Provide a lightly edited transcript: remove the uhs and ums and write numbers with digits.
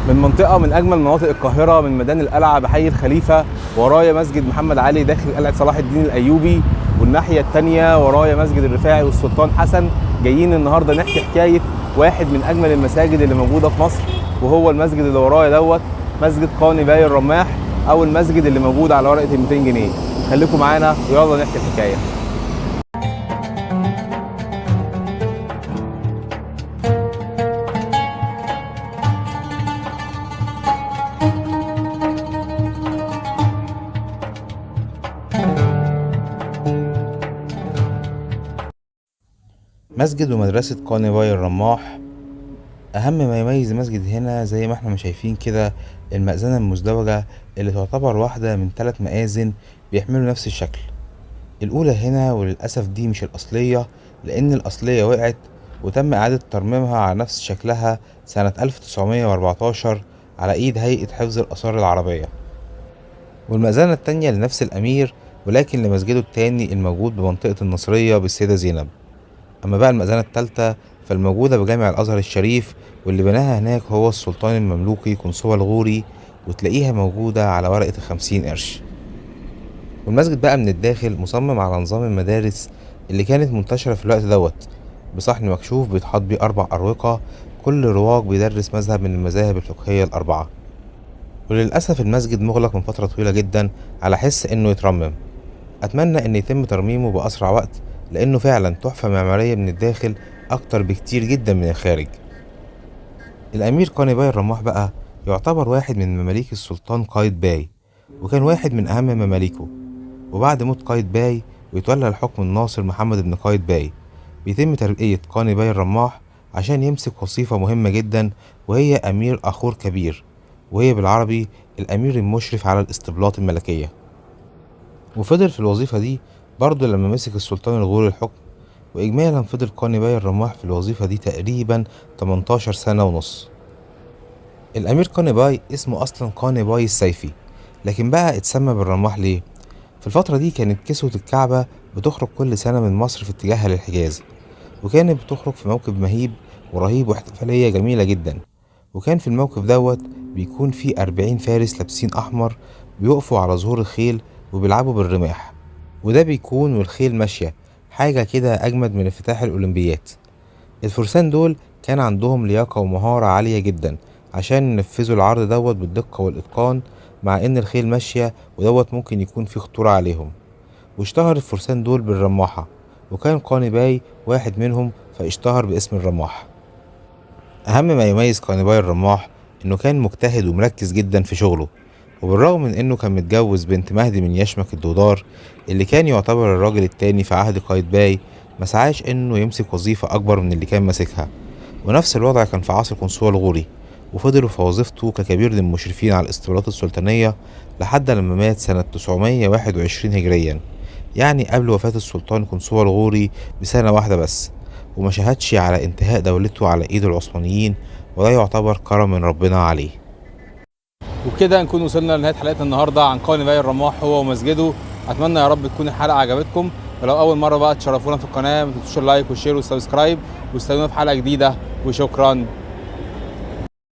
من منطقة من اجمل مناطق القاهرة، من ميدان القلعة بحي الخليفة. ورايا مسجد محمد علي داخل قلعه صلاح الدين الايوبي، والناحية الثانية ورايا مسجد الرفاعي والسلطان حسن. جايين النهارده نحكي حكاية واحد من اجمل المساجد اللي موجودة في مصر، وهو المسجد اللي ورايا دوت، مسجد قاني باي الرماح، او المسجد اللي موجود على ورقة 200 جنيه. خليكم معانا ويلا نحكي الحكاية. مسجد ومدرسة قاني باي الرماح. أهم ما يميز المسجد هنا زي ما احنا شايفين كده المأذنة المزدوجة اللي تعتبر واحدة من 3 مآذن بيحملوا نفس الشكل. الأولى هنا وللأسف دي مش الأصلية، لأن الأصلية وقعت وتم إعادة ترميمها على نفس شكلها سنة 1914 على إيد هيئة حفظ الآثار العربية. والمأذنة التانية لنفس الأمير ولكن لمسجده التاني الموجود بمنطقة النصرية بالسيدة زينب. أما بقى المأذنة التالتة فالموجودة بجامع الأزهر الشريف، واللي بناها هناك هو السلطان المملوكي قنصوة الغوري، وتلاقيها موجودة على ورقة 50 قرش. والمسجد بقى من الداخل مصمم على نظام المدارس اللي كانت منتشرة في الوقت دوت، بصحن مكشوف بيتحط بيه 4 أروقة، كل رواق بيدرس مذهب من المذاهب الفقهية الأربعة. وللأسف المسجد مغلق من فترة طويلة جدا على حس إنه يترمم. أتمنى إن يتم ترميمه بأسرع وقت، لأنه فعلا تحفة معمارية من الداخل أكتر بكتير جدا من الخارج. الأمير قاني باي الرماح بقى يعتبر واحد من مماليك السلطان قايتباي، وكان واحد من أهم مماليكه. وبعد موت قايتباي ويتولى الحكم الناصر محمد بن قايتباي، بيتم ترقية قاني باي الرماح عشان يمسك وظيفة مهمة جدا، وهي أمير أخور كبير، وهي بالعربي الأمير المشرف على الاسطبلات الملكية. وفضل في الوظيفة دي برضه لما مسك السلطان الغوري الحكم. وإجمالا فضل قاني باي الرماح في الوظيفة دي تقريبا 18 سنة ونص. الأمير قاني باي اسمه أصلا قاني باي السيفي، لكن بقى اتسمى بالرماح ليه؟ في الفترة دي كانت كسوة الكعبة بتخرج كل سنة من مصر في اتجاهها للحجاز، وكانت بتخرج في موكب مهيب ورهيب واحتفالية جميلة جدا. وكان في الموكب دوت بيكون فيه 40 فارس لابسين أحمر بيقفوا على ظهور الخيل وبيلعبوا بالرماح، وده بيكون والخيل ماشية، حاجة كده أجمد من افتتاح الأولمبيات. الفرسان دول كان عندهم لياقة ومهارة عالية جدا عشان ينفذوا العرض دوت بالدقة والإتقان، مع إن الخيل ماشية ودوت ممكن يكون فيه خطورة عليهم. واشتهر الفرسان دول بالرماحة، وكان قاني باي واحد منهم فاشتهر باسم الرماح. أهم ما يميز قاني باي الرماح إنه كان مجتهد ومركز جدا في شغله، وبالرغم من إنه كان متجوز بنت مهدي من يشمك الدودار اللي كان يعتبر الراجل التاني في عهد قايتباي، ما سعاش إنه يمسك وظيفة أكبر من اللي كان ماسكها. ونفس الوضع كان في عصر قنصوة الغوري، وفضلوا في وظيفته ككبير للمشرفين على الاسطبلات السلطانية لحد لما مات سنة 921 هجريا، يعني قبل وفاة السلطان قنصوة الغوري بسنة واحدة بس، وما شهدش على انتهاء دولته على ايد العثمانيين، وده يعتبر كرم من ربنا عليه. وبكده نكون وصلنا لنهاية حلقتنا النهارده عن قاني باي الرماح هو ومسجده. اتمنى يا رب تكون الحلقة عجبتكم، ولو اول مرة بقى تشرفونا في القناة ما تنسوش ال like وال share وال subscribe، واستنونا في حلقة جديدة، وشكرا.